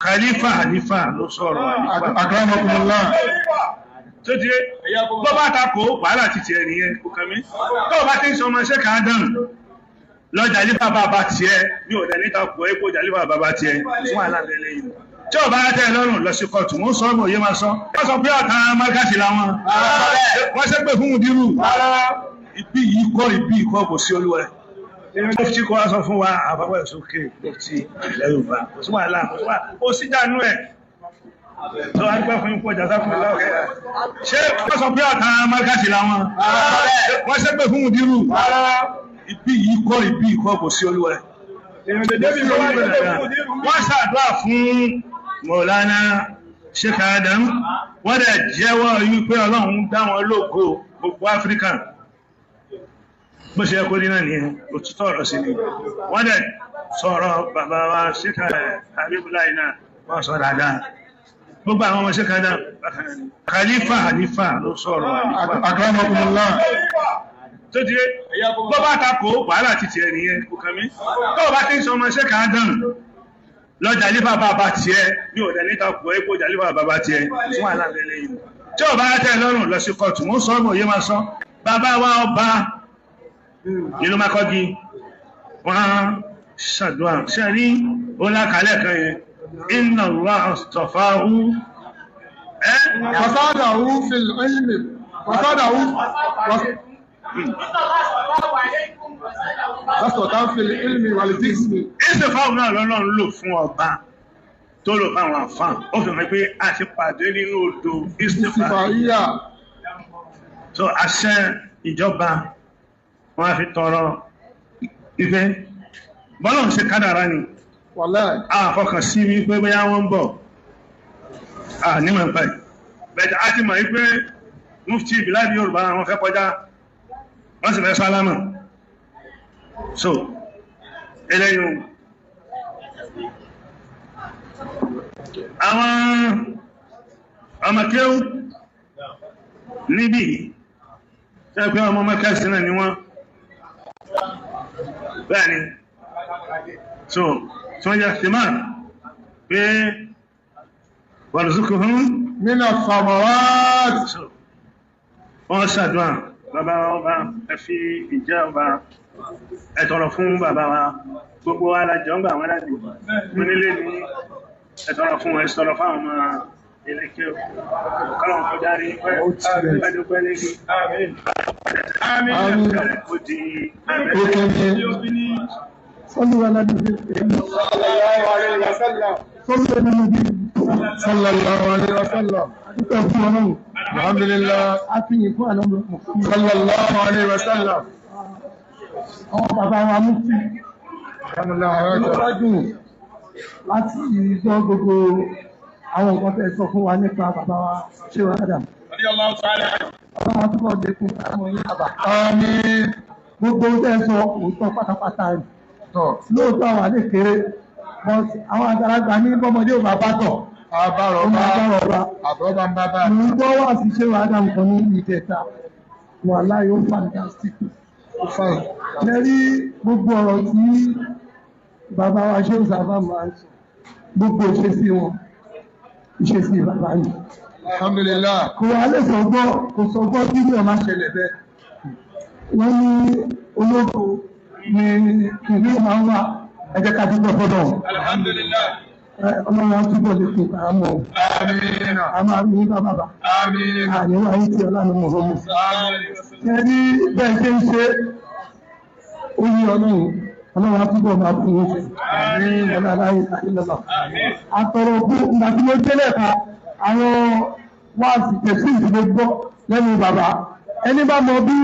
Khalifa ló sọ̀rọ̀ akramakumullah tó ti bọ́ bá takò wàhálà ti tiẹ̀ nìyẹn kò kàn mí tó bá ti ń sọ ọmọ ṣẹ́ka Adam lọ jàlífà bàbá tiẹ̀ ní ọ̀dẹ̀ níta kò é kó jàlífà bàbá tiẹ̀ fún àlàbẹ̀lẹ̀ yìí tí ó bá tẹ́ lọ́rùn lọ sí kọ́ọ̀tù wọ́n sọ ọmọ òye máa sọ wọ́n sọ pé ọ̀tá mákàtí làwọn wọ́n ṣe pé fún ìdírù ibi yìí kọ́ kò sí olúwa mufti kọ́ wá sọ fún wa àbáwọ̀ ìsókè mufti ilẹ̀ Yorùbá kò sí wàhálà ó sì dánú ẹ̀ tó wá gbẹ́ fún ipò jàdá fún ìlà ọ̀kẹ́ ṣé wọ́n sọ pé ọ̀tá mákàtí làwọn wọ́n ṣe pé fún ìdírù ibi yìí kọ́ kò sí olúwa wọ́n ṣàdúrà fún Maulana Sheikh Adam wọ́n dẹ̀ jẹ́wọ́ wípé Ọlọ́run dá wọn lógo gbogbo Áfíríkà bó ṣe ẹkọ́ dínà ní òtútọ́ ọ̀rọ̀ sí ni wọ́n dẹ̀ sọ̀rọ̀ bàbá wa Sheikh Habibullah náà wọ́n sọ dáadáa gbogbo àwọn ọmọ Sheikh Adam Khalifa ló sọ̀rọ̀ akramakumullah tó ti bọ́ bá takò wàhálà ti tiẹ̀ nìyẹn kò kàn mí tó bá ti ń sọ ọmọ Sheikh Adam lọ jàlífà bàbá tiẹ̀ ní ọ̀dẹ̀ níta kò é kó jàlífà bàbá tiẹ̀ fún àlàbẹ̀lẹ̀ yìí tí ó bá tẹ́ lọ́rùn lọ sí kọ́ọ̀tù wọ́n sọ ọmọ òye máa sọ bàbá wa ọba nínú Mákọ́dí wọ́n ṣàdúrà ṣe rí olákàlẹ̀ kan yẹn inna Allah astafahu fasadahu fil ilmi fasadahu fasadahu fil ilmi wal jismi istifahu náà lọ́lọ́run lò fún ọba tó lò fáwọn àfáà ó fi mọ̀ pé a ti pàdé nínú odò istifaiya so àṣẹ ìjọba wọ́n á fi tọrọ ìfẹ́ bọ́lọ̀ ń ṣe kádàrá ni àfọkàn sí wípé bóyá wọ́n ń bọ̀ nímọ̀ pẹ̀ bẹ̀tẹ̀ á ti mọ̀ wípé mufti ìbíládì Yorùbá wọn fẹ́ kọjá wọ́n sì fẹ́ sálámà so eléyìn àwọn ọmọkéwú níbi tẹ́ pé ọmọ mẹ́kẹ́sì náà ni wọ́n bẹ́ẹ̀ni so tí wọ́n jẹ́ ṣìmá pé warzuqhum min ath-thamarat wọ́n ṣàdúrà bàbá ọba ẹ̀fí ìjẹ́ ọba ẹ̀tọ̀rọ̀ fún bàbá wa gbogbo alájọ́ ń gbà wọ́n láti nílé ní ẹ̀tọ̀rọ̀ fún ẹ̀sọ̀rọ̀ fáwọn ọmọ ilé-ẹ̀kẹ́ kọ́lọ̀n kó járí pẹ́dúpẹ́ lẹ́gbẹ́ àmín ó di صلوا على النبي صلى الله عليه وسلم الحمد لله صلى الله عليه وسلم bàbá wa mufti láti ìjọ gbogbo àwọn nǹkan tẹ́ sọ fún wa nípa bàbá wa Sheikh Adam ọlọ́wọ́ túbọ̀ lékún àwọn yìí bàbá àmín gbogbo tẹ́ sọ òótọ́ pátápátá rẹ̀ lóòótọ́ àwọn àlè kéré àwọn àgbàlagbà ní bọ́mọdé ò bàbá tọ̀ àbọ̀rọ̀bá ń bábá ní gbọ́ wà sí Sheikh Adam kan ní ìjẹta wà láyé ó fantastic lẹ́rí gbogbo ọ̀rọ̀ tí bàbá wa Sheikh sábà máa ń sọ gbogbo ìṣesí wọn ìṣesí bàbá yìí alhamdulillah kò wà lè sọgbọ́ kò sọgbọ́ tí ní ọmọ ṣẹlẹ̀ bẹ́ẹ̀ wọ́n ní olóko ní ìlú máa ń wà ẹjẹ́ ká dúpẹ́ fọ́dọ̀ alhamdulillah ọlọ́run túbọ̀ lè kún àmọ́ a máa rí nígbà bàbá àníwá yìí tí ọlá ní mọ̀rọ̀mù ẹni bẹ́ẹ̀ ṣe ń ṣe ó yí ọlọ́run túbọ̀ máa fún un ṣe ọlọ́láyé àìlọ́lọ́ àtọ̀rọ̀ fún ìgbà tí mo jẹ́lẹ̀ kan àwọn wáàsì tẹ̀sí ìdílé gbọ́ lẹ́nu bàbá ẹni bá mọ bí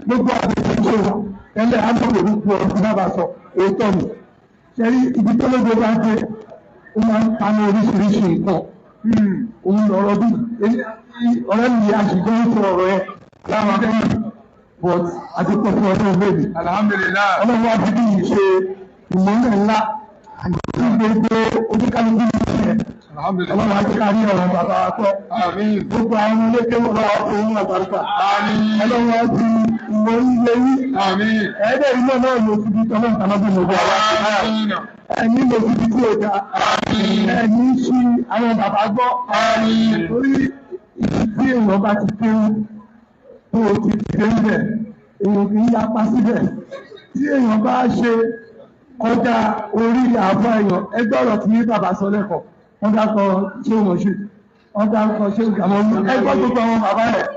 gbogbo àgbẹ̀tẹ̀ ṣe wà tẹ́lẹ̀ àgbẹ̀wò gbogbo ọ̀rọ̀ bàbá sọ òótọ́ ni ṣẹ́rí ibi tó lóde bá jẹ́ ó máa ń ta ní oríṣiríṣi nǹkan òun lọ̀rọ̀ bí ọ̀rẹ́ mi àṣìgbọ́n ń sọ ọ̀rọ̀ ẹ̀ láwọn akẹ́yìn but àdúpọ̀ fún ọdún ìwéèdè alhamdulillah ọlọ́run wá bí yìí ṣe ìmọ̀lẹ̀ ńlá àti gbogbo oníkálukú ní ìṣẹ́ ọlọ́run wá jẹ́ kárí ọ̀rọ̀ bàbá wa kọ́ gbogbo àwọn ilé kéwọ́ lọ́wọ́ fún àgbàrúkà ọlọ́run wá bí ìwọ ilé yìí. Ẹ̀ẹ́dẹ̀ iná náà ló fi di tọ́lọ́ ìtàlábí lójú àwọn ẹni ló fi di tí ó dá. Ẹni ṣí àwọn bàbá gbọ́. Torí ìdí tí èèyàn bá ti kéwú tó o ti dé ibẹ̀, èèyàn kì í yapa síbẹ̀. Tí èèyàn bá ṣe kọjá orí àbọ̀ èèyàn, ẹgbẹ́ ọ̀rọ̀ tí bàbá sọ lẹ́kọ̀ọ́, wọ́n dákọ̀ ṣé o mọ̀ ṣe, wọ́n dákọ̀ ṣé o gàmọ́ ẹgbẹ́ gbogbo àwọn bàbá rẹ̀.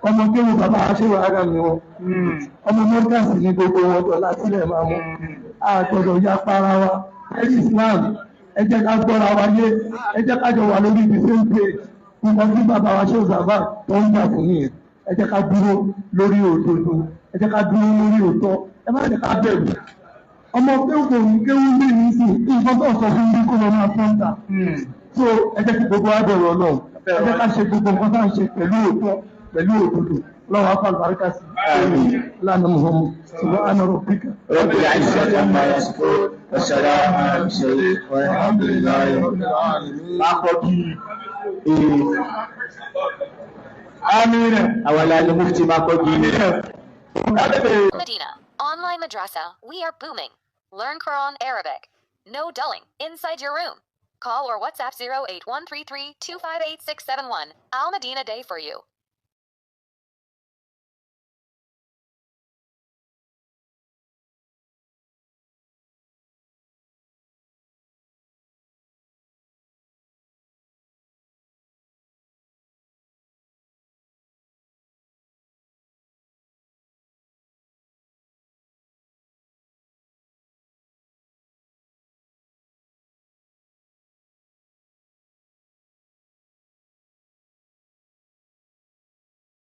Ọmọ kéwù bàbá aṣẹ́wà ara mi wọn, ọmọ mọ́gàsì ní gbogbo wọn tọ́ látílẹ̀ máa mú, àgbọ̀dọ̀ ya para wa, ẹ̀rí Islam, ẹ jẹ́ ká gbọ́ra wa yé, ẹ jẹ́ ká jọ wà lórí the same page, nǹkan tí bàbá wa ṣe òṣàbà tó ń jà fún nìyẹn, ẹ jẹ́ ká dúró lórí òdodo, ẹ jẹ́ ká dúró lórí òótọ́, ẹ má jẹ́ ká bẹ̀rù. Ọmọ kéwù kò ní kéwù ní ìsìn, nǹkan tó sọ fún mi kó lọ máa fọ́ńtà. So ẹ jẹ́ kí gbogbo wa bẹ̀rù Ọlọ́run, ẹ jẹ́ ká ṣe gbogbo nǹkan tá à ń ṣe pẹ̀lú òótọ́. pẹ̀lú òdodo lọ́wọ́ afọ àlùbáríkà sí lánàá muhammed subhana rabbika rabbil izzati amma yasifun wa salamun ala al-mursalin walhamdulillahi rabbil alamin. Mákọ́kí Amina. Àwọn alẹ́ mufti Mákọ́kí. Medina Online Madrasa, we are booming. Learn Quran Arabic. No dulling. Inside your room. Call or WhatsApp 08133 258 671. Al Medina Day for you.